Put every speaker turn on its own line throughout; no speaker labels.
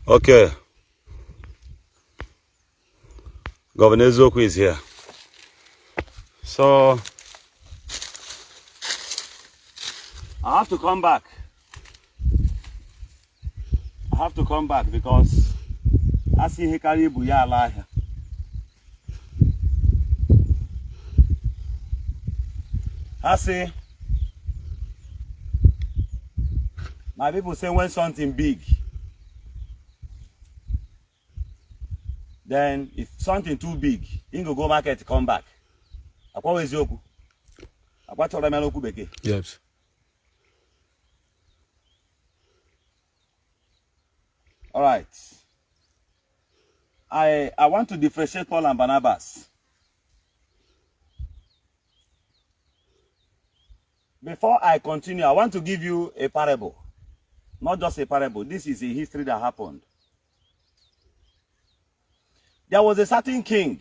Okay. Governor Eziokwu is here. So I have to come back. I have to come back because asị ihe karịa ibu ya ala ahịa. Asị my people say when something big, then if something too big, you go go market come back. Akwa eziokwu. Akwa chọrọ m ya n'okwu bekee.
Yes.
All right. I want to differentiate Paul and Barnabas. Before I continue, I want to give you a parable. Not just a parable. This is a history that happened. There was a certain king.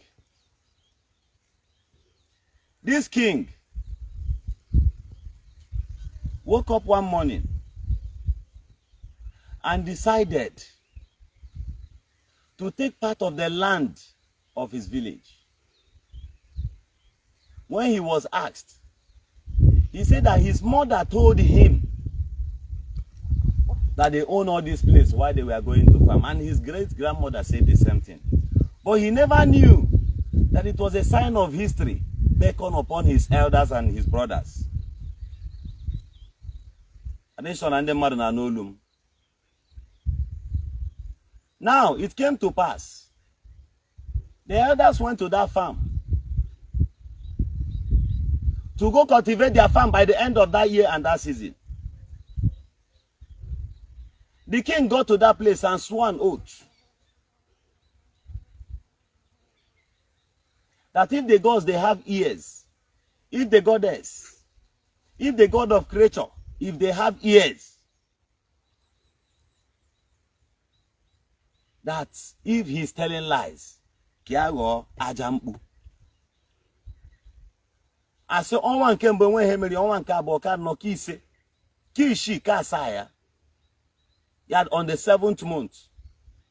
This king woke up one morning and decided to take part of the land of his village. When he was asked, he said that his mother told him that they own all this place while they were going to farm. And his great-grandmother said the same thing. But he never knew that it was a sign of history beckoned upon his elders and his brothers. Addition na ndị mmadụ na n'olu m. Now, it came to pass. The elders went to that farm to go cultivate their farm by the end of that year and that season. The king got to that place and swore an oath that if the gods they have ears, if the goddess, if the god of creature, if they have ears, that if he's telling lies, ka ya ghọọ aja mkpu. Asị ọnwa nke mbụ enweghị ihe mere, ọnwa nke abụọ ka anọ ka ise ka isii ka asaa ya ya on the seventh month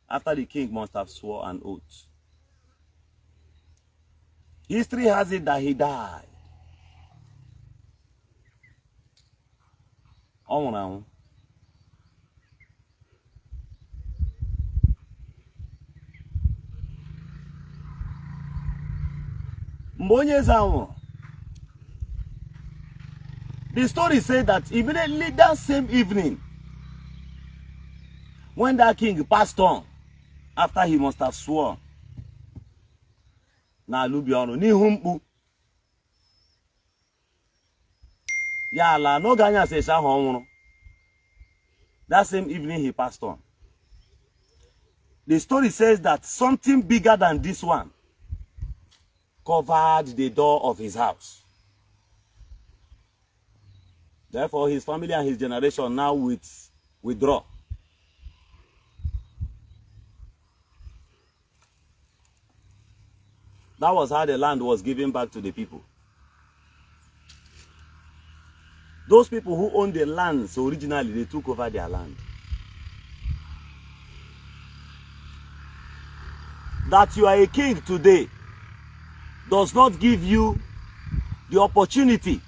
after the king must have swore an oath. History has it that he died. Ọ nwụrụ anwụ. Mgbe onye eze a nwụrụ, the story said that immediately that same evening, when that king passed on, after he must have sworn n'ala ubi ọrụ n'ihu mkpu ya ala n'oge anyasị esi ahụ ọ nwụrụ, that same evening he passed on. The story says that something bigger than this one covered the door of his house. Therefore, his family and his generation now withdraw. That was how the land was given back to the people. Those people who owned the lands originally, they took over their land. That you are a king today does not give you the opportunity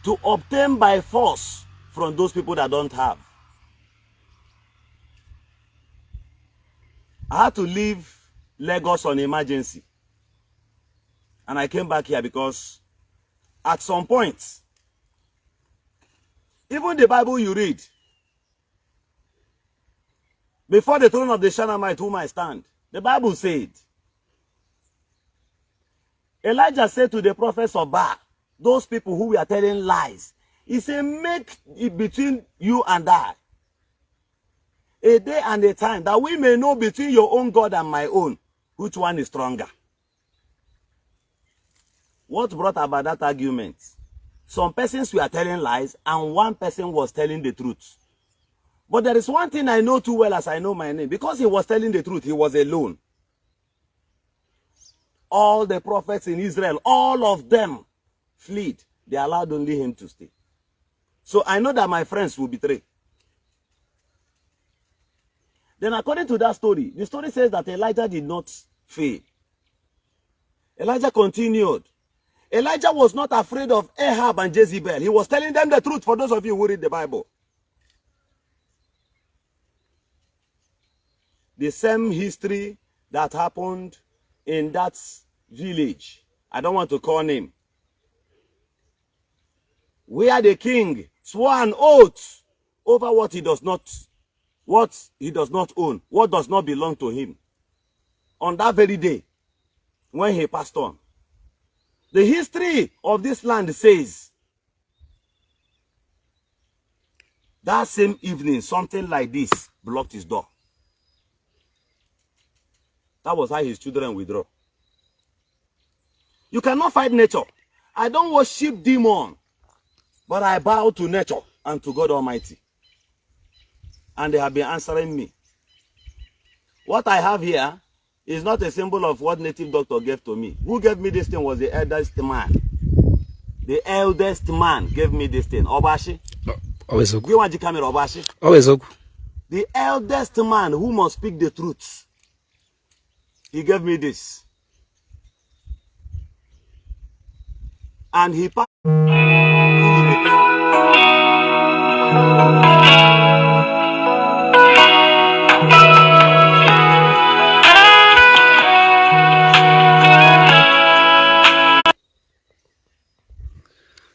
to obtain by force from those people that don't have. I had to leave Lagos on emergency. And I came back here because at some point, even the Bible you read, before the throne of the Shunnamite whom I stand, the Bible said, Elijah said to the prophets of Baal, those people who were telling lies, he said, make it between you and I a day and a time that we may know between your own God and my own, which one is stronger. What brought about that argument? Some persons were telling lies and one person was telling the truth. But there is one thing I know too well as I know my name. Because he was telling the truth, he was alone. All the prophets in Israel, all of them fled. They allowed only him to stay. So I know that my friends will betray. Then according to that story, the story says that Elijah did not fail. Elijah continued. Elijah was not afraid of Ahab and Jezebel. He was telling them the truth, for those of you who read the Bible. The same history that happened in that village. I don't want to call name. Where the king swore an oath over what he does not own, what does not belong to him. On that very day, when he passed on. The history of this land says that same evening, something like this blocked his door. That was how his children withdraw. You cannot fight nature. I don't worship demon, but I bow to nature and to God Almighty. And they have been answering me. What I have here is not a symbol of what native doctor gave to me. Who gave me this thing was the eldest man. The eldest man gave me this thing. Obashi.
Ọ bụ eziokwu.
Gị nwa ji camera Obashi.
Ọ bụ eziokwu.
The eldest man who must speak the truth. He gave me this. And he passed.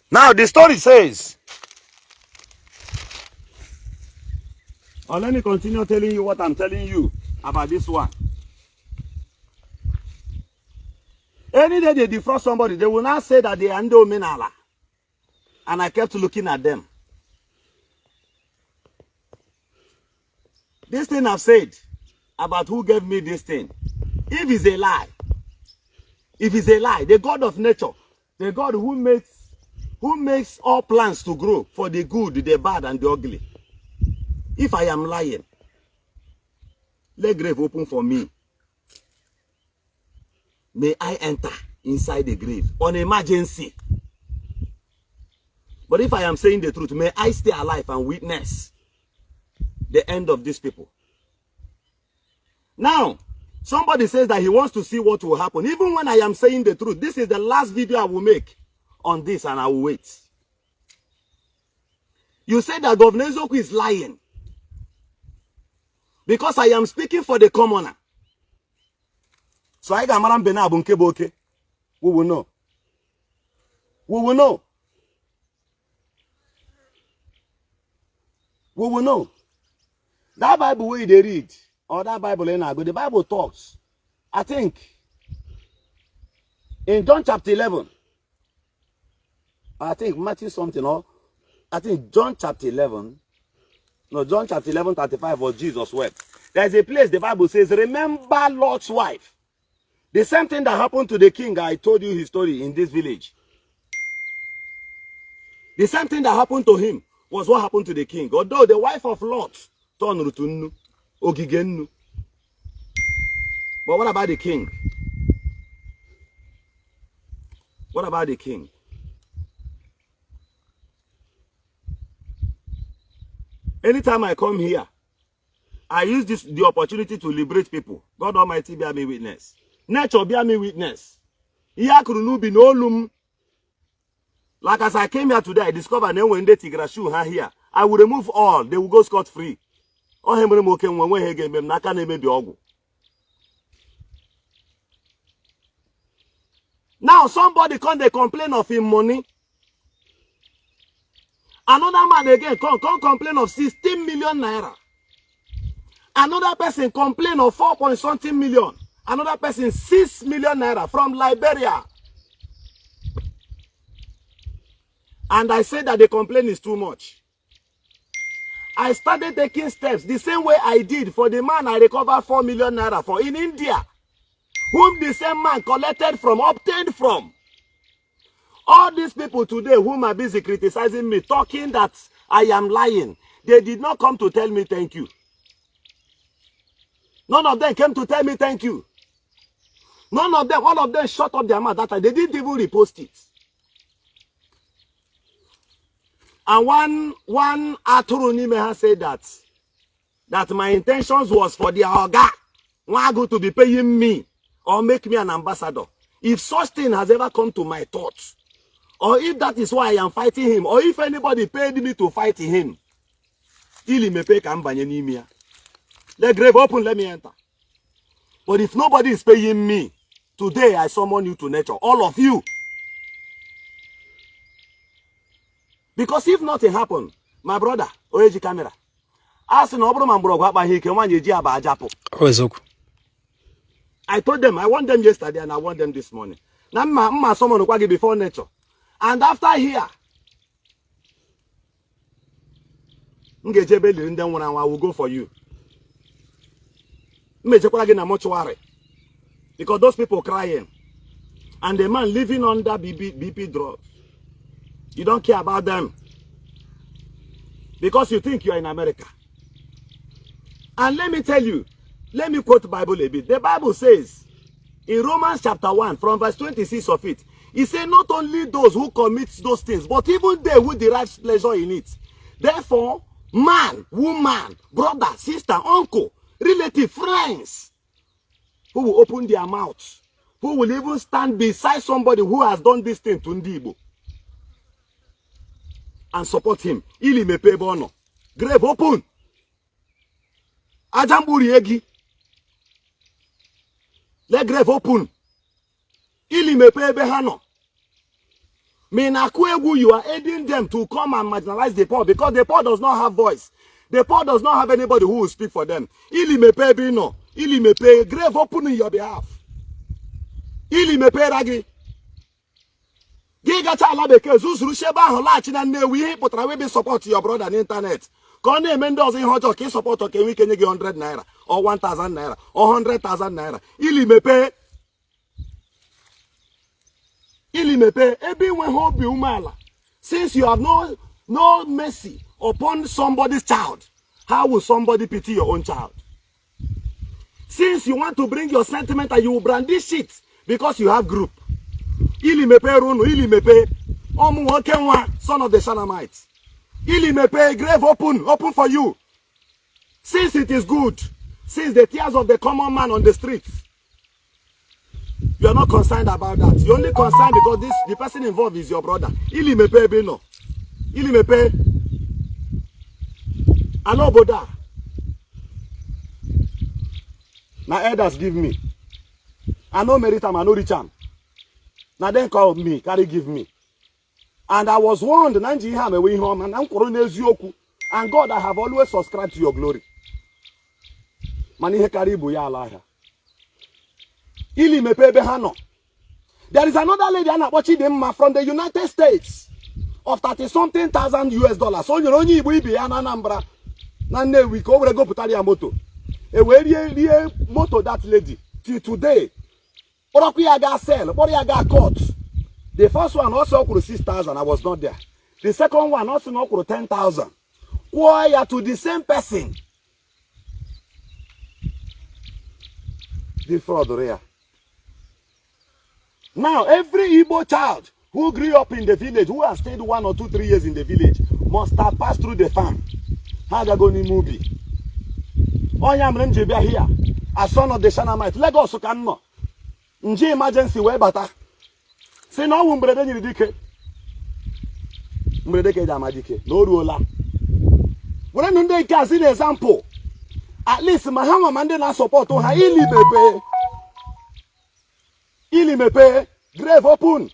Now the story says, oh, let me continue telling you what I'm telling you about this one. Any day they defraud somebody, they will not say that they are ndị omenala. And I kept looking at them. This thing I've said about who gave me this thing, if it's a lie, if it's a lie, the God of nature, the God who makes all plants to grow for the good, the bad, and the ugly. If I am lying, let grave open for me. May I enter inside the grave on emergency. But if I am saying the truth, may I stay alive and witness the end of these people. Now, somebody says that he wants to see what will happen. Even when I am saying the truth, this is the last video I will make on this and I will wait. You say that Governor Eziokwu is lying because I am speaking for the commoner. So I ga-amara mbe na abụ nke bụ oke. We will know. We will know. We will know. That Bible wey you dey read, or that Bible ị na-agụ, the Bible talks. I think in John chapter 11, I think Matthew something, or I think John chapter 11, no, John chapter 11, 35 was Jesus wept. There's a place the Bible says, "Remember Lot's wife." The same thing that happened to the king, I told you his story in this village. The same thing that happened to him was what happened to the king. Although the wife of Lot turned to nnu, ogige nnu. But what about the king? What about the king? Anytime I come here, I use this the opportunity to liberate people. God Almighty bear me witness. Nature bear me witness. Ihe a kụrụ n'ubi n'olu m. Like as I came here today, I discovered na enwere ndị tigara shoe ha here. I will remove all. They will go scot free. Ọhịa mere m oke nwe nwe ihe ga-eme m n'aka na-emebi ọgwụ. Now somebody come dey complain of him money. Another man again come complain of 16 million naira. Another person complain of 4 point something million. Another person 6 million naira from Liberia. And I said that the complaint is too much. I started taking steps the same way I did for the man I recovered 4 million naira for in India, whom the same man collected from, obtained from. All these people today whom are busy criticizing me, talking that I am lying, they did not come to tell me thank you. None of them came to tell me thank you. None of them, all of them shut up their mouth that time. They didn't even repost it. And one atụrụ n'ime ha said that my intentions was for the oga Nwagu to be paying me or make me an ambassador. If such thing has ever come to my thoughts, or if that is why I am fighting him, or if anybody paid me to fight him, ili mepe ka m banye n'ime ya. Let grave open, let me enter. But if nobody is paying me, today I summon you to nature, all of you. Because if nothing happen, my brother, onye ji camera, a sị na ọ bụrụ ma mgbọrọgwụ akpaghị ike, nwaanyị eji aba ajapụ.
Ọ eziokwu.
I told them, I warned them yesterday and I warned them this morning. Na mma mma summon kwa gị before nature. And after here, m ga-eje ebe liri ndị nwụrụ anwụ, I will go for you. M ejekwara gị na mortuary. Because those people crying and the man living under BP drugs. You don't care about them. Because you think you are in America. And let me tell you, let me quote Bible a bit. The Bible says in Romans chapter 1, from verse 26 of it, it says not only those who commit those things, but even they who derive pleasure in it. Therefore, man, woman, brother, sister, uncle, relative, friends, who will open their mouths, who will even stand beside somebody who has done this thing to ndị Igbo and support him. Ili mepee ebe ọ nọ. Grave open. Aja mgburie gị. Let grave open. Ili mepee ebe ha nọ. Ma ị na-akụ egwu, you are aiding them to come and marginalize the poor because the poor does not have voice. The poor does not have anybody who will speak for them. Ili mepee ebe ị nọ. Ili mepee, grave open in your behalf. Ili mepere gị. Gị gacha ala bekee zuzuru si ebe ahụ laghachi na Nnewi, ihe ị pụtara wee be support your brother n'internet ka ọ na-eme ndị ọzọ ihe ọjọọ ka ị support ka enwe ike nye gị 100 naira or 1000 naira or 100,000 naira. Ili mepee, ili mepee ebe ị nweghị obi umeala. Since you have no mercy upon somebody's child, how will somebody pity your own child? Since you want to bring your sentiment and you will brandish it because you have group. Ili mepee unu, ili mepee ọmụ nwoke nwa, son of the Shunammite. Ili mepee, grave open, open for you. Since it is good, since the tears of the common man on the streets, you are not concerned about that. You only concerned because this the person involved is your brother. Ili mepee ebe ị nọ. Ili mepee. Ala obodo a na elders give me. I no merit am, I no reach am. Na dem call me, carry give me. And I was warned na nji ihe a mewe ihe ọma na m kwụrụ n'eziokwu. And God, I have always subscribed to your glory. Mana ihe karịa ibu ya ala ahịa. Ili mepee ebe ha nọ. There is another lady a na-akpọ Chidimma from the United States of 30 something thousand US dollars. O nyere onye Igbo ibe ya na Anambra na Nnewi ka o were gopụtara ya moto. E wee rie moto that lady till today. Kpọrọkwa ya gaa cell, kpọrọ ya gaa court. The first one also kwụrụ 6,000, I was not there. The second one also na ọ kwụrụ 10,000. Kwụọ ya to the same person. Defraud ya. Now, every Igbo child who grew up in the village, who has stayed 1 or 2, 3 years in the village, must have passed through the farm. Ha agago n'ime ubi. Onye mere m ji bịa here as son of the Shunammite, Lagos ka m nọ. Nje emergency wee bata. Si na ọnwụ mberede nyiri dike. Mberede ka eji ama dike na o ruola. Werenụ ndị nke a si na example. At least ma ha nwa ma ndị na-asọpọtụ ha, ili mepee. Ili mepee, grave open.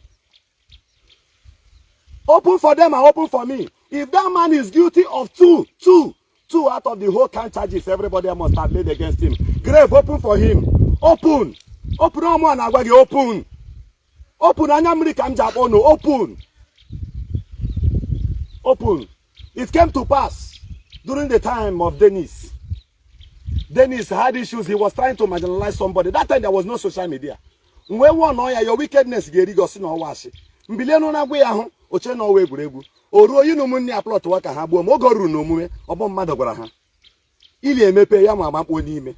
Open for them and open for me. If that man is guilty of two out of the whole count charges everybody must have laid against him. Grave open for him. Open. Open ọmụ na-agwa gị open. Open anya mmiri ka m ji akpọ unu open. Open. It came to pass during the time of Dennis. Dennis had issues. He was trying to marginalize somebody. That time there was no social media. Mgbe wụọ nọ ya, your wickedness ga-eri gị ọsị na ọwa asị. Mbilie n'ụra gwa ya ahụ, oche na ọwa egwuregwu. O ruo yi na ụmụnne ya plọtụwa ka ha gbuo ma oge o ruru n'omume, ọ bụ mmadụ gwara ha. Ili emepe ya ma agbakpuo n'ime.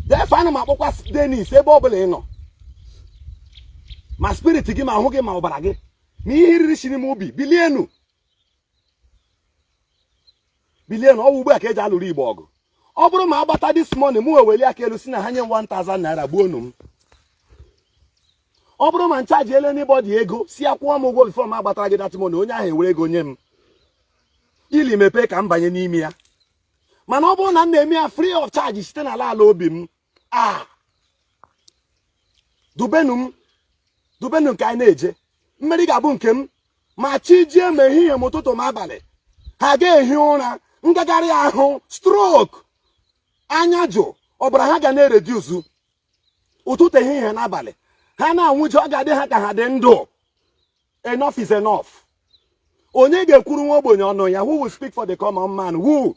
Therefore, ana m akpọkwa Dennis ebe ọ bụla ị nọ. Ma spirit gị ma ahụ gị ma ọbara gị. Ma ihe iriri si n'ime ubi, bilienu. Bilie na ọwụ ugbu a ka eji alụrụ Igbo ọgụ. Ọ bụrụ ma agbata this money, mụ eweli aka elu si na ha nye m 1000 naira, gbuonu m. Ọ bụrụ ma m charge ele anybody ego si akwụọ m ụgwọ before m agbatara gị that money, onye ahụ ewere ego nye m, ili mepee ka m banye n'ime ya. Mana ọ bụrụ na m na-eme ya free of charge site n'ala ala obi m, a dubenu m, dubenu nke anyị na-eje, mmeri ga-abụ nke m. Ma chi jie, ma ehihie, ma ụtụtụ, ma abalị, ha ga-ehi ụra, ngagharị ahụ, stroke, anya jụ, ọbara ha ga na-ereduce ụtụtụ, ehihie n'abalị. Ha na-anwụji, ọ ga-adị ha ka ha dị ndụ. Enough is enough. Onye ga-ekwuru nwa ogbenye ọnụ ya? Who will speak for the common man? Who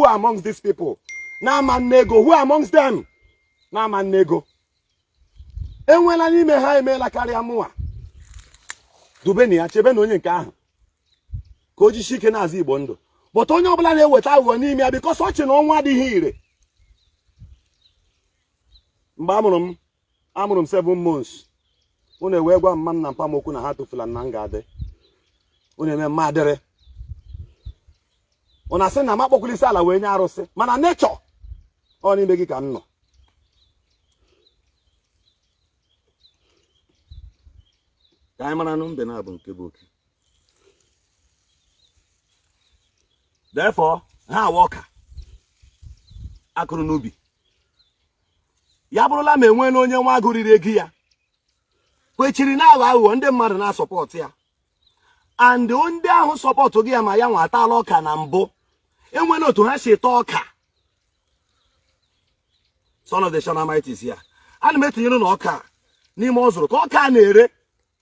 amongst these people na-ama nne ego? Who amongst them na-ama nne ego? Enweela n'ime ha emeela karịa mụnwa. Dubenu ya, chebe na onye nke ahụ ka o jisie ike na-azụ Igbo ndụ. But onye ọbụla na-eweta aghụghọ n'ime ya, because ọchị na ọnwa adịghị ire. Mgbe amụrụ m, amụrụ m 7 months, unu ewee gwa mma m na mpa m okwu na ha tụfula na m ga-adị. Unu eme mma adịrị, unu asị na m akpọkwula isi ala wee nye arụsị, mana nature ọ n'ime gị ka m nọ. Ka anyị mara nụ mbe na-abụ nke bụ oke. Therefore, ha awa ọka akụrụ n'ubi ya bụrụla ma enweela onye nwa agụ riri ego ya kwechiri na-aghọ aghụghọ, ndị mmadụ na-asupport ya, and ndị ahụ support gị ya ma ya nwa atala ọka na mbụ, enwela otu ha si taa ọka. Son of the Shunammite ya, ana m etinyere na ọka n'ime ọ zụrụ ka ọka na-ere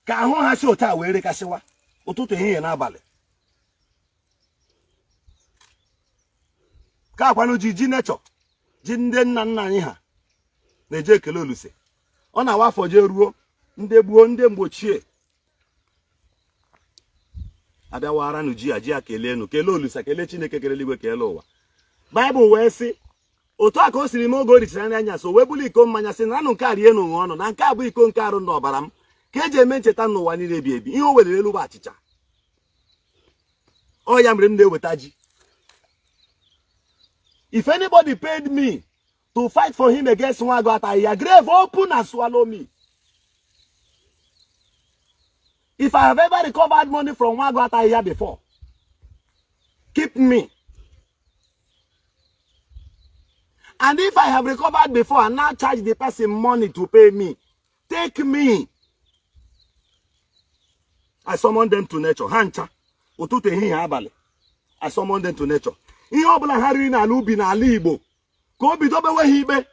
ka ahụ ha si otu a wee rekasịwa ụtụtụ, ehihie n'abalị. Ka akwanụ ji ji nature, ji ndị nna nna anyị ha na-eji ekele Olise. Ọ na-awa afọ jee ruo, ndị gbuo ndị mgbochie abịawaranụ ji a, ji a keleenụ, kelee Olise, kelee Chineke kere eluigwe, kelee ụwa. Baịbụl wee sị, otu a ka o siri mee oge o richara nri anyasị, o wee bulu iko mmanya, sị, naranụ nke a, rienụ, ṅụọnụ, na nke a bụ iko nke arụ na ọbara m ka eji eme ncheta n'ụwa niile ebi ebi. Ihe o weliri elu bụ achịcha. Ọ ya mere m na-eweta ji. If anybody paid me to fight for him against Nwagu Atahia, grave open and swallow me. If I have ever recovered money from Nwagu Atahia before, keep me. And if I have recovered before and now charge the person money to pay me, take me. I summon them to nature. Ha ncha, ụtụtụ, ehihie, abalị. I summon them to nature. Ihe ọbụla ha riri n'ala ubi n'ala Igbo, ka o bido bewe ha ikpe.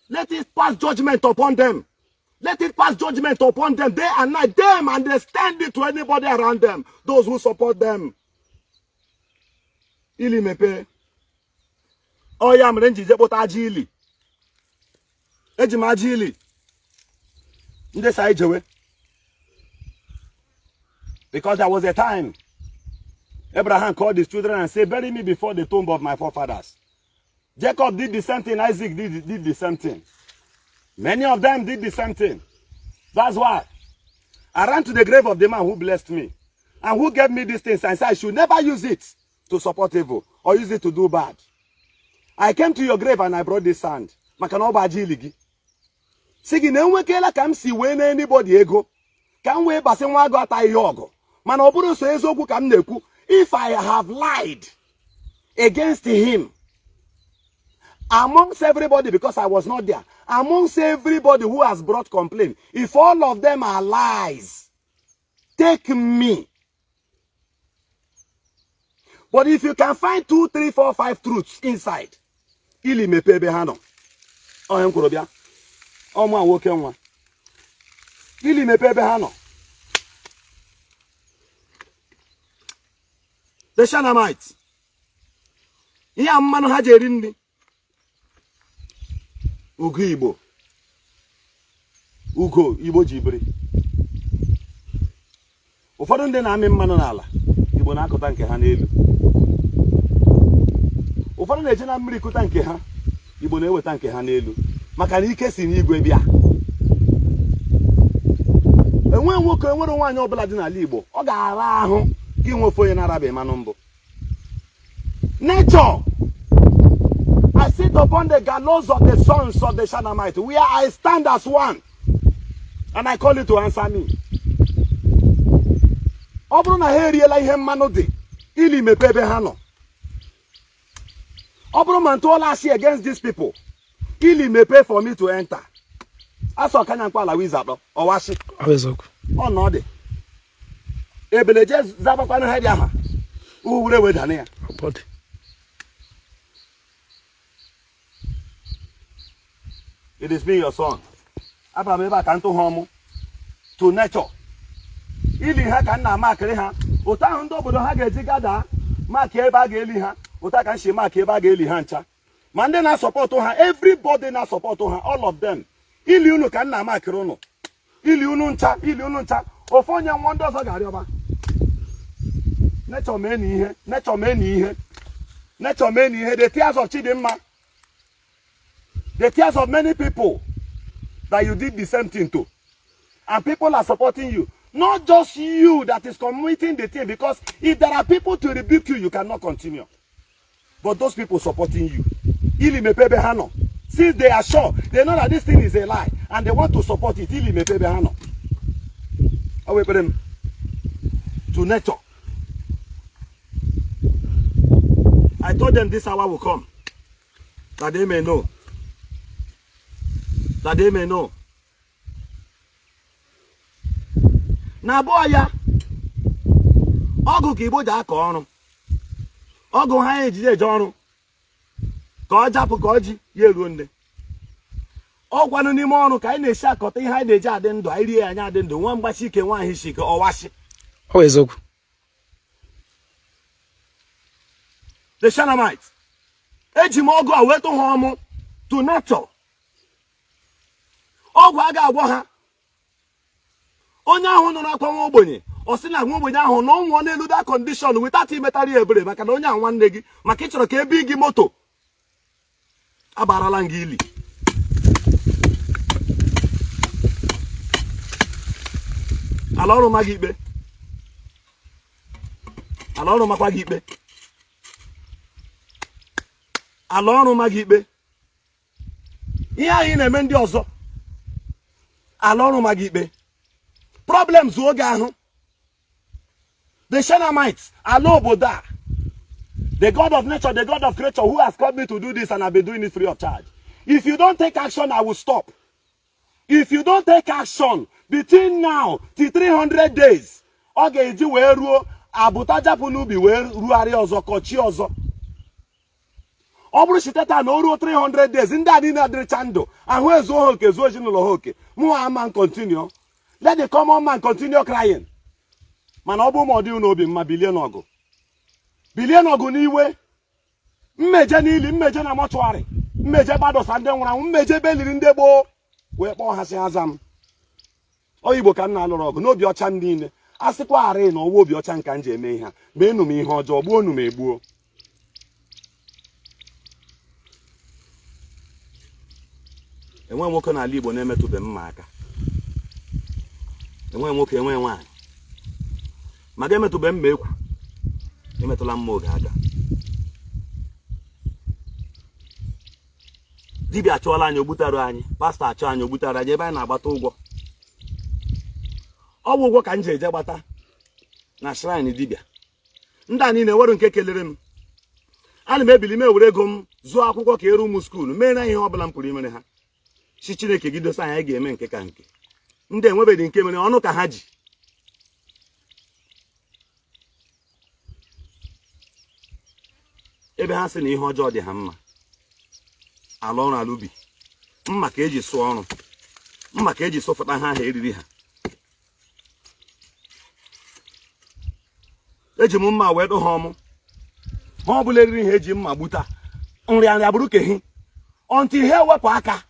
Let it pass judgment upon them. Let it pass judgment upon them day and night, them and extend it to anybody around them, those who support them. Ili mepee. Ọ ya mere m ji je kpụta aja ili. Eji m aja ili ndị sa ijewe, because there was a time Abraham called his children and said, bury me before the tomb of my forefathers. Jacob did the same thing. Isaac did the same thing. Many of them did the same thing. That's why I ran to the grave of the man who blessed me and who gave me these things and said I should never use it to support evil or use it to do bad. I came to your grave and I brought this sand. Maka na ọ bụ aja ili gị. Si gị na enwekela ka m si wee na anybody ego ka m wee basị nwa agụ ata ihe ọgụ, mana ọ bụrụ so eziokwu ka m na-ekwu. If I have lied against him amongst everybody, because I was not there, amongst everybody who has brought complaint, if all of them are lies, take me. But if you can find 2, 3, 4, 5 truths inside, ili mepee ebe ha nọ. Onye m kwuru bịa ọmụ nwoke nwa, ili mepee ebe ha nọ. The Shunammite, ihe a mmanụ ha ji eri nri, ugo Igbo, ugo Igbo ji biri. Ụfọdụ ndị na-amị mmanụ n'ala Igbo na-akụta nke ha n'elu. Ụfọdụ na-eje na mmiri kụta nke ha, Igbo na-eweta nke ha n'elu, maka na ike si n'igwe bịa. Enwe nwoke, enwere nwaanyị ọbụla dị n'ala Igbo ọ ga-ara ahụ ka inwe ofe onye na-arabeghị mmanụ mbụ. Nature, I sit upon the gallows of the sons of the Shunammite, where I stand as one, and I call you to answer me. Ọ bụrụ na ha eriela ihe mmanụ dị, ili mepe ebe ha nọ. Ọ bụrụ ma ntụọla asị against these people, ili mepe for me to enter. Asọ kanya mkpa ala wizard ọwashi.
Ọ bụ eziokwu.
Ọ na ọ dị ebele je zabakwanụ ha dị aha uwure wedana ya.
Ọ dị.
It is me, your son. Abara m ebe a ka ntụ ha ọmụ to nature. Ili ha ka m na-amakịrị ha otu ahụ ndị obodo ha ga-eji gada maki ebe a ga-eli ha, otu a ka m si maki ebe a ga-eli ha ncha. Ma ndị na-asọpọtụ ha, everybody na-asọpọtụ ha, all of them, ili unu ka m na-amakịrị unu, ili unu ncha, ili unu ncha. Ofu onye nwụọ, ndị ọzọ ga-arịọba. Nature mee na ihe, nature mee na ihe, nature mee na ihe. The tears of Chidimma, the tears of many people that you did the same thing to, and people are supporting you. Not just you that is committing the thing, because if there are people to rebuke you, you cannot continue. But those people supporting you, ili mepe ebe ha nọ. Since they are sure, they know that this thing is a lie, and they want to support it, ili mepe ebe ha nọ. Ọ wee kpere m to nature. I told them this hour will come, that they may know. That they may know. Na abụọ ya, ọgụ ka Igbo ji akọ ọrụ, ọgụ ha ejide eje ọrụ ka ọ japụ ka ọ ji ya eruo nne. Ọ gwanụ n'ime ọrụ ka anyị na-esi akọta ihe anyị na-eji adị ndụ, anyị rie ya anyị adị ndụ, nwa mgbachi ike, nwa ahụ isi ike, ọwashi.
Ọ bụ eziokwu.
The Shunammite, eji m ọgụ a wee tụ ha ọmụ to nature. Ọgwụ a ga-agwọ ha. Onye ahụ nọ n'akwa nwa ogbenye, ọ sị na nwa ogbenye ahụ na ọ nwụọ n'elu that condition without imetara ya ebere, maka na onye ahụ nwanne gị, maka ị chọrọ ka ebe gị moto abarala gị ili. Ala ọrụ ma gị ikpe, ala ọrụ makwa gị ikpe, ala ọrụ ma gị ikpe. Ihe ahụ ị na-eme ndị ọzọ, ala ọrụ ma gị ikpe. Problems oge ahụ, the Shunammite, ala obodo a, the God of nature, the God of creature who has called me to do this, and I've been doing it free of charge. If you don't take action, I will stop. If you don't take action between now till 300 days, ọ ga-eji wee ruo abụta japụ n'ubi wee rugharịa ọzọ, kọchie ọzọ. Ọ bụrụ site taa na o ruo 300 days, ndị a niile adịrịcha ndụ, ahụ ezuo ha oke, zuo ezinụlọ ha oke, mụ ama continue. Let the common man continue crying. Mana ọ bụ ma ọ dị unu obi mma, bilie n'ọgụ, bilie n'ọgụ n'iwe. Mmeje n'ili, mmeje na mortuary, mmeje gbadosa ndị nwụrụ anwụ, mmeje ebe eliri ndị gboo wee kpọọ ha si ha za m. Ọ Igbo ka m na-alụrụ ọgụ n'obi ọcha m niile. A sịkwa arị na ọwa obi ọcha nka m ji eme ihe a, ma enu m ihe ọjọọ, gbuo nu m egbuo. Enwe nwoke n'ala Igbo na-emetụbe mma aka, enwe nwoke, enwe nwaanyị, ma ga emetụbe mma ekwu, emetụla mma oge aka. Dibịa achọọla anyị ogbutara anyị, pastọ achọ anyị ogbutara anyị, ebe anyị na-agbata ụgwọ. Ọ bụ ụgwọ ka m ji eje gbata na shrine dibịa. Ndị a niile nwere nke kelere m. Ana m ebili m ewere ego m zụọ akwụkwọ ka eru ụmụ school, mere ihe ọbụla m pụrụ imere ha. Si Chineke gị dosa anyị, anyị ga-eme nke ka nke. Ndị enwebeghị nke mere ọnụ ka ha ji. Ebe ha sị na ihe ọjọọ dị ha mma, ala ọrụ ala ubi, mma ka eji sụọ ọrụ, mma ka eji sụfụta ha ahụ eriri ha. Eji m mma wee dụ ha ọmụ. Ha ọbụla eriri ha eji mma gbuta nrịanrịa bụrụ kehi ọntị ha ewepụ aka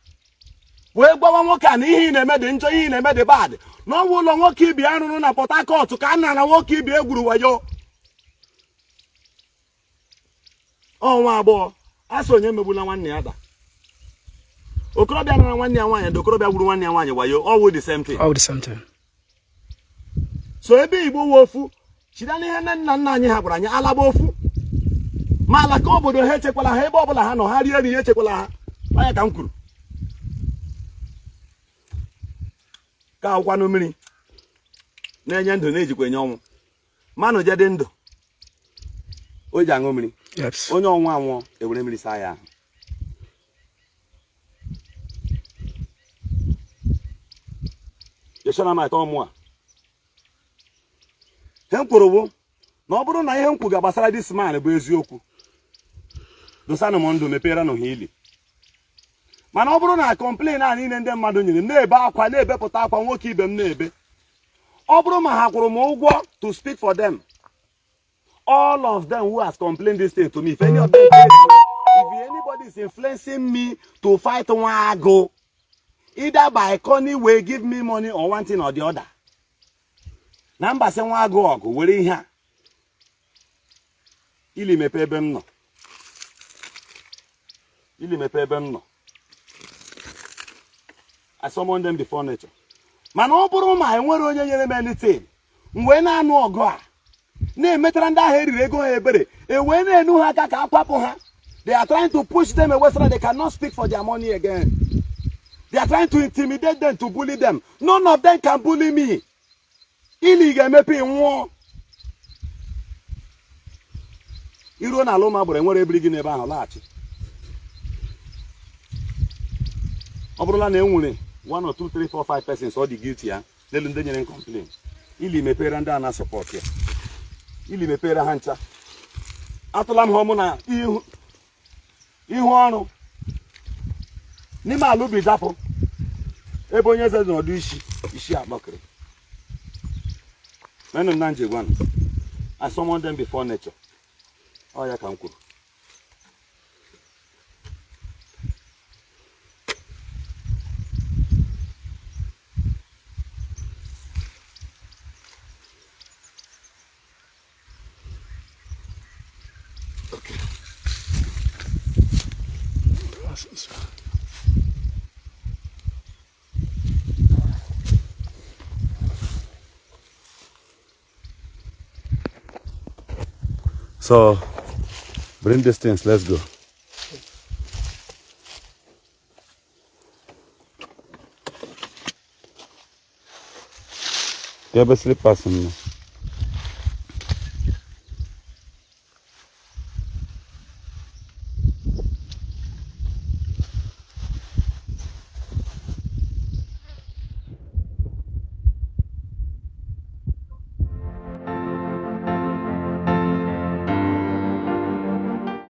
wee gwawa nwoke a na ihe ị na-eme dị njọ, ihe ị na-eme dị bad. N'ọnwa ụlọ nwoke ibi arụrụ na Port Harcourt ka a nara nwoke ibi egwuru wayo. Ọnwa agbọghọ a sị onye megbula nwanne ya da. Okorobịa nara nwanne ya nwaanyị na okorobịa gburu nwanne ya nwaanyị wayo, all the same thing.
All the same thing.
So ebe Igbo nwe ofu chida n'ihe nne nna nna anyị ha gwara anyị alaba ofu. Ma ala ka obodo ha echekwala ha, ebe ọbụla ha nọ, ha rie nri, ha echekwala ha. Onye ka m kwuru ka akwụkwanụ mmiri na-enye ndụ na-ejikwa enye ọnwụ. Manụ je dị ndụ, o ji aṅụ mmiri. Onye ọnwụ anwụọ, ewere mmiri saa ya ahụ. Yeshonamite ọmụ a ihe m kwuru bụ na ọ bụrụ na ihe m kwuga gbasara this man bụ eziokwu, dosanụ m ndụ, meperenụ ha ili. Mana ọ bụrụ na complain a niile ndị mmadụ nyere m, na-ebe akwa, na-ebepụta akwa nwoke ibe m na-ebe, ọ bụrụ ma ha kwụrụ m ụgwọ to speak for them, all of them who has complained this thing to me, if any of them paid me, if anybody is influencing me to fight Nwagu, either by cunning way give me money or one thing or the other, na mbasị Nwagu ọgụ were ihe a ili mepe ebe m nọ, ili mepe ebe m nọ. I summon them before nature. Mana ọ bụrụ ma enwere onye nyere m anything, m wee na-anụ ọgụ a na-emetara ndị ahụ eriri ego ha ebere, e wee na-enu ha aka ka akwapụ ha. They are trying to push them away so that they cannot speak for their money again. They are trying to intimidate them, to bully them. None of them can bully me. Ili ga-emepe, nwụọ iruo n'ala ụmụ agbụrụ enwere ebiri gị n'ebe ahụ laghachi. Ọ bụrụla na e nwere 1 or 2 3 4 5 persons ọ dị guilty ya n'elu ndị nyere complain, ili mepere ndị a na-support ya, ili mepere ha ncha. Atụla m ha ọmụ na ihu ihu ọrụ n'ime ala ubi dapụ ebe onye eze nọdụ isi isi akpọkịrị menụ na njegwanụ. I summon them before nature. Ọ ya ka m kwuru. Okay.
Glasses.
So bring these things, let's go. Ebe slippers m nọ.